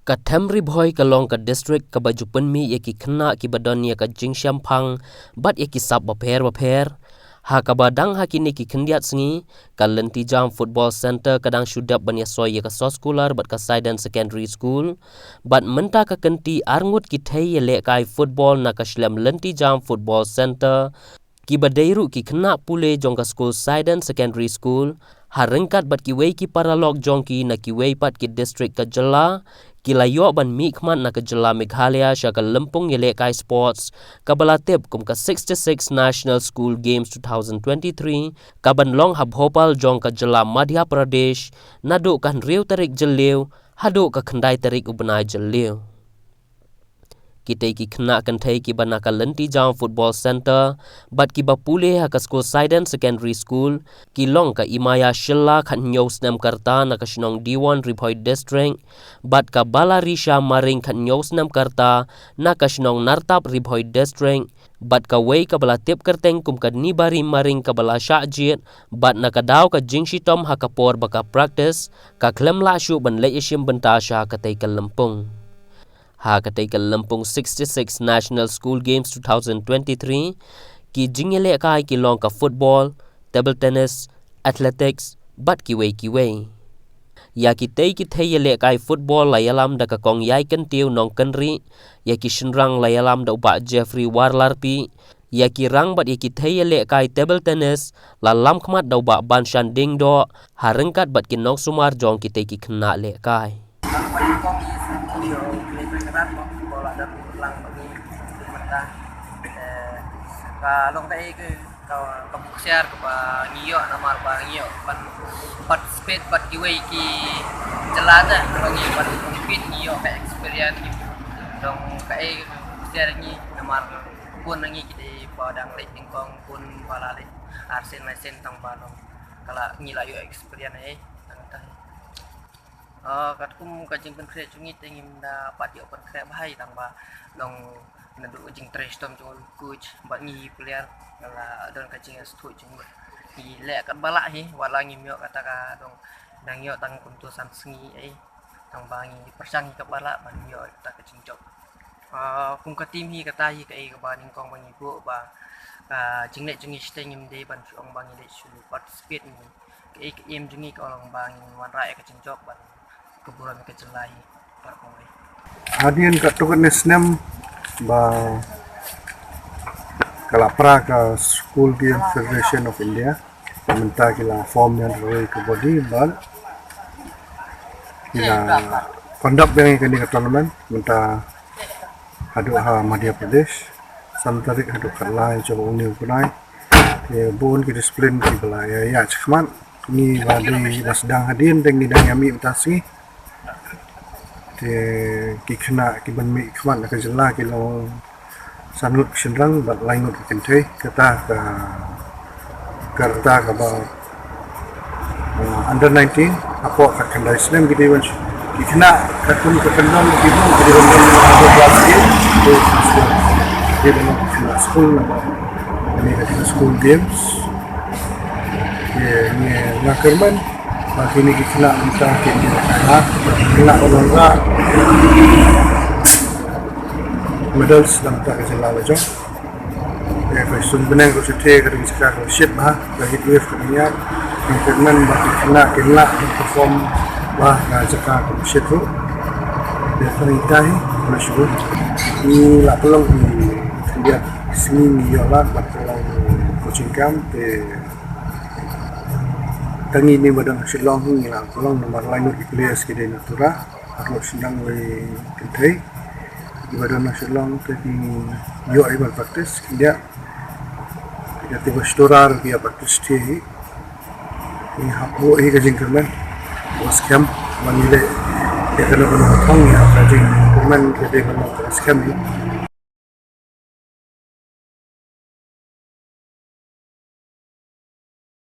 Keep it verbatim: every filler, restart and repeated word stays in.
Ka Them Ri Bhoi ka long ka district kaba ju pynmih ïa ki khynnah kiba don ïa ka jingshemphang bad ïa ki sap bapher bapher. Ha kaba dang ha kine ki khyndiat sngi, ka Lynti Jam Football Centre ka dang shu dep ban ïasoi ïa ka Soskular bad ka Saiden Secondary School. Bad mynta ka kynti arngut ki thei ïalehkai football na ka shlem Lynti Jam Football Centre, kiba dei ruh ki khynnah pule jong ka skul Saiden Secondary School, ha ryngkat bad kiwei ki paralok jong ki na kiwei pat ki district ka jylla, ki la ïoh ban mihkhmat na ka jylla Meghalaya sha ka lympung ïalehkai sports, kaba la tip kum ka sixty-six National School Games two thousand twenty-three, kaban long ha Bhopal jong ka jylla Madhya Pradesh, naduh ka hynriew tarik Jylliew haduh ka khyndai tarik u bnai Jylliew. Kitei ki khynnah kynthei kiba na ka Lynti Jam Football Centre bad kiba pule ha ka skul Saiden Secondary School, ki long ka Imaya Shylla khathynñiew snem ka rta na ka shnong Diwon, Ri Bhoi District, bad ka Balarisha Maring khathynñiew snem ka rta na ka shnong Nartap, Ri Bhoi District, bad kawei kaba la tip kyrteng kum ka Nibari Maring kaba la shah jied, bad na ka daw ka jingshitom ha ka por ba ka practice, ka khlem lah shuh ban leit ïashim bynta sha katei ka lympung. Ha katei ka lympung sixty-six National School Games two thousand twenty-three, ki jingïalehkai ki long ka football, table tennis, athletics, bad kiwei kiwei. Ïa kitei ki thei ïalehkai football la ïalam da ka Kong Ïai Kyntiew Nongkynrih, ïa ki shynrang la ïalam da u Bah Jeffrey Warlarpi, ïa ki rang bad ïa ki thei ïalehkai table tennis la lam khmat da u Bah Banshan Diengdoh, ha ryngkat bad ki nongsumar jong kitei ki khynnah lehkai. Ka long kaei ka, ka, ka buk siar kaba ngi ïoh namar ba ngi ïoh ban participate bad kiwei ki jylla te, ba ngi ban compete, ngi ïoh ka experience, ngi dang kaei ka buk siar ngi namar bun na ngi ki dei ba dang leit nyngkong, bun ba la leit arsien laisien tang ba long ka la ngi la ïoh experience eh tang ta. Ah, katkum ka jingpynkhreh jong ngi te ngim da pat ïoh pynkhreh bha hi tang ba long naduh jingtrei shitom jong u coach bad ngi player, la don ka jingïasythuh jong ngi leh katba lah hi, wat la ngim ïoh kata ka dong, dang ïoh tang kumto san sngi eh, tang ba ngi pyrshang hi katba lah ban ïoh kata ka jingjop. Ah, kum ka team hi kata hi kaei kaba nyngkong ba ngi buh ba, ah, jingleh jong ngi shatei ngim dei ban shu ong ba ngi leh shu participate ngi. Kaei ka aim jong ngi ka long ba ngin wanrah ïa ka jingjop bad ka burom ïa ka jylla hi. Kata kawei. Hadien katto katne snem ba ka la pra ka School Game Federation of India. Mynta ki la form ïa kawei ka body bad ki la conduct biang ïa kane ka tournament mynta haduh ha Madhya Pradesh, san tarik haduh khatlai jong une u bnai. Te bun ki discipline kiba la ïa, ïa shakhmat. Ngi ba dei ba sdang hadien te ngi dang ïa mih mynta sngi. Te ki khynnah kiban mih khmat na ka jylla ki long san ngut ki shynrang bad lai ngut ki kynthei, kata ka, ka rta kaba, uh, under nineteen hapoh ka khyndai snem ki dei ban shu, ki khynnah katkum ka kyndon ki bun ki dei ban don under class eight, ki dei ban don ki khynnah skul naba kane ka dei school games. Te ngi nga kyrmen ba kine ki khynnah mynta ki dei ban khynnah ban wanrah medals na bynta ka jylla la jong. Te ka sum bneng ruh shatei ka dei ka jaka kaba shit bha, ka heat wave ka dang ïaid. Nga kyrmen ba ki khynnah kin lah ban perform bha ha jaka kaba shit ruh. Te kane ita hi, khublei shibun. Ngi la pynlong i khyndiat sngi ngi ïoh lad ban pynlong coaching camp te tang ine ba don ha Shillong hi ngi la pynlong namar lai ngut ki players ki dei na Tura. Arngut shynrang wei kynthei kiba don na Shillong te ki ïoh ïa ban practice khyndiat. Ki ïa te ba sdang ruh ki ïa practice te hi. Ngi hap buh hi ka jingkyrmen ba skhem ba ngi leh ïa kano kano ka thong ïa ka jingkyrmen ka dei ban long ka skhem hi.